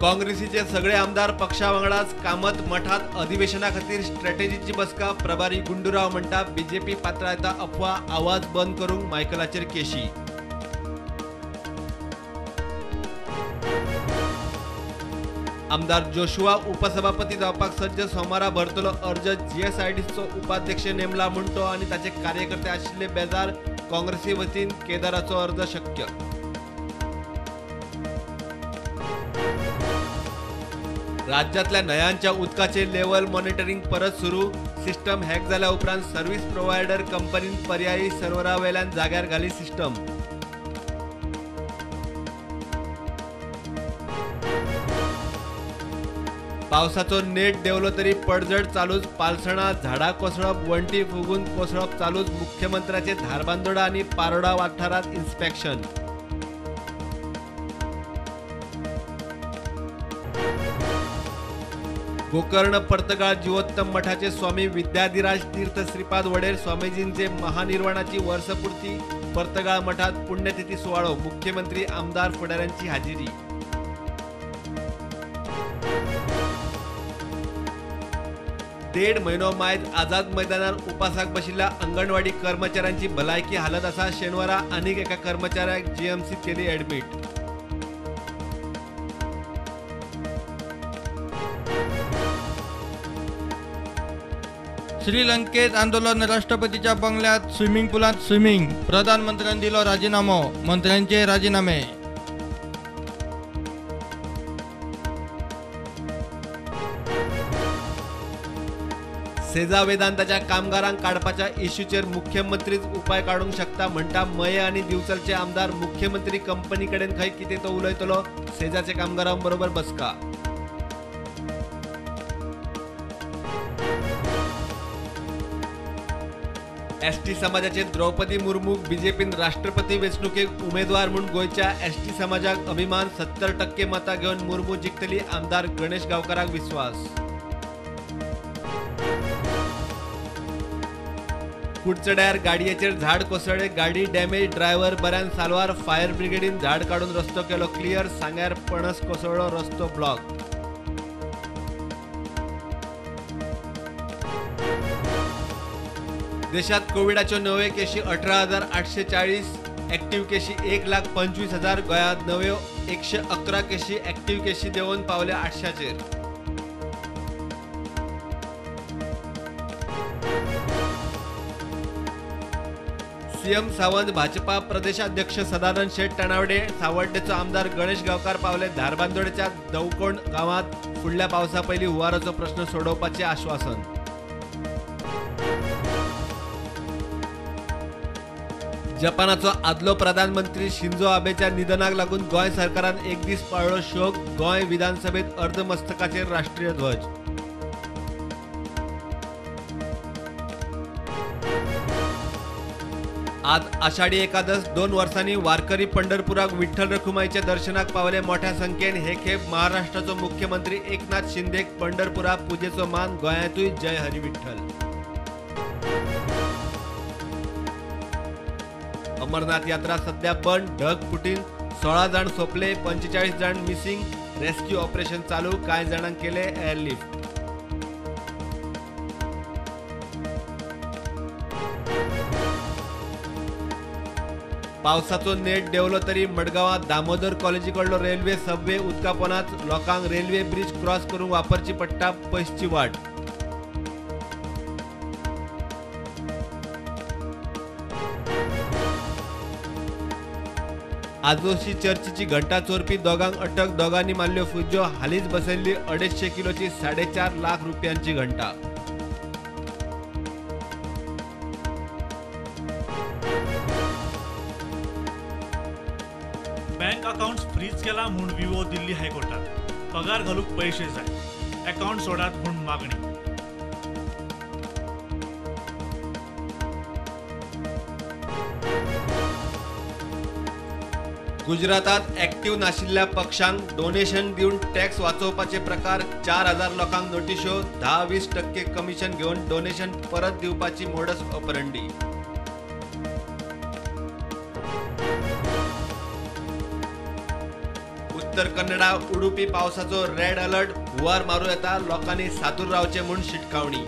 काँग्रेसीचे सगळे आमदार पक्षा वांगडाच कामत मठात अधिवेशना खातीर स्ट्रॅटेजीची बसका. प्रभारी गुंडूराव म्हणटा बीजेपी पातळायता अफवा, आवाज बंद करूंक मायकलाचेर केशी. आमदार जोशुआ उपसभापती जावपाक सज्ज, सोमारा भरतलो अर्ज. जीएसआयडीसीचो उपाध्यक्ष नेमला म्हूण तो आनी ताचे कार्यकर्ते आशिल्ले बेजार. काँग्रेसी वतीन केदाराचो अर्ज शक्य. राज्यांतल्या न्हंयांच्या उदकाचे लेव्हल मॉनिटरींग परत सुरू. सिस्टम हॅक जाल्या उपरांत सर्व्हिस प्रोव्हायडर कंपनीन पर्यायी सर्वरा वेल्यान जाग्यार घाली सिस्टम. पावसाचो नेट देंवलो तरी पडझड चालूच. पालसणां, झाडां कोसळप, वण्टी फुगून कोसळप चालूच. मुख्यमंत्र्याचे धारबांदोडा आनी पारोडा वाठारांत इन्स्पेक्शन. गोकर्ण पर्तगाळ जीवोत्तम मठाचे स्वामी विद्याधिराज तीर्थ श्रीपाद वडेर स्वामीजींचे महानिर्वाणाची वर्षपूर्ती. पर्तगाळ मठात पुण्यतिथी सुवाळो. मुख्यमंत्री, आमदार, फुडाऱ्यांची हाजेरी. 1.5 म्हयनो मायज आझाद मैदानार उपासाक बशिल्ल्या अंगणवाडी कर्मचाऱ्यांची भलायकी हालत आसा. शेनवारा आनीक एका कर्मचाऱ्याक जीएमसीत केली ॲडमिट. श्रीलंकेत आंदोलन, राष्ट्रपतीच्या बंगल्यात स्विमिंग पुलांत स्विमिंग. प्रधानमंत्र्यान दिलो राजीनामो, मंत्र्यांचे राजीनामे. सेजा वेदांताच्या कामगारांक काडपाच्या इश्यूचेर मुख्यमंत्रीच उपाय काडूंक शकता म्हणटा मये आनी दिवचलचे आमदार. मुख्यमंत्री कंपनी कडेन खंय कितें तो उलयतलो. सेजाचे कामगारां बरोबर बसका. एसटी समाजाचे द्रौपदी मुर्मू बीजेपीन राष्ट्रपती वेंचणुकेक उमेदवार म्हूण गोंयच्या एसटी समाजाक अभिमान. 70% मतां घेवन मुर्मू जिखतली. आमदार गणेश गांवकाराक विस्वास. कुडचड्यार गाडयेचेर झाड कोसळ्ळे, गाडी डॅमेज, ड्रायव्हर बऱ्यान साल्वार. फायर ब्रिगेडीन झाड काडून रस्तो केलो क्लियर. सांग्यार पणस कोसळ्ळो, रस्तो ब्लॉक. देशात कोविडाच्यो नव्यो केशी 18,840, ऍक्टिव्ह केशी 1,25,000. गोंयांत नव्यो 111 केशी, ऍक्टिव्ह केशी देंवून पावल्या 800चेर. सीएम सावंत, भाजपा प्रदेशाध्यक्ष सदानंद शेट तानावडे, सावड्डेचो आमदार गणेश गांवकार पावले धारबांदोडेच्या दवकोण गांवांत. फुडल्या पावसा पयलीं हुंवाराचो प्रश्न सोडोवपाचें आश्वासन. जपानाचो आदलो प्रधानमंत्री शिंजो आबेच्या निधनाक लागून गोंय सरकारान एक दीस पाळ्ळो शोक. गोंय विधानसभेत अर्धमस्तकाचेर राष्ट्रीय ध्वज. आज आषाढी एकादश. 2 वर्सांनी वारकरी पंढरपुराक विठ्ठल रखुमाईच्या दर्शनाक पावले मोठ्या संख्येन. हे खेप महाराष्ट्राचो मुख्यमंत्री एकनाथ शिंदेक पंढरपुरा पुजेचो मान. गोंयांतूय जय हरी विठ्ठल. अमरनाथ यात्रा सध्या बंद. ढग फुटीन 16 जाण सोंपले, 45 जाण मिसिंग. रेस्क्यू ऑपरेशन चालू. कांय जाणांक केले एअरलिफ्ट. पावसाचो नेट देंवलो तरी मडगांवां दामोदर कॉलेजी कडलो रेल्वे सबवे उदका पोनांत. लोकांक रेल्वे ब्रिज क्रॉस करूंक वापरची पडटा पयसची वाट. आजोशी चर्चीची घंटा चोरपी दोगांक अटक. दोगांनी मारल्यो फुज्यो. हालींच बसयल्ली 250 किलोची 4.5 लाख रुपयांची घंटा. बँक अकाउंट फ्रीज केला म्हूण विवो दिल्ली हायकोर्टात. पगार घालूक पैशे जाय, अकाउंट सोडात म्हूण मागणी. गुजरातात ऍक्टिव्ह नाशिल्ल्या पक्षांक डोनेशन दिवन टॅक्स वाचोवपाचे प्रकार. 4,000 लोकांक नोटिशो. 10-20% कमिशन घेवन डोनेशन परत दिवपाची मोडस ऑपरंडी. उत्तर कन्नडा उडुपी पावसाचो रेड अलर्ट, हुंवार मारूं येता, लोकांनी सादूर रावचें म्हूण शिटकावणी।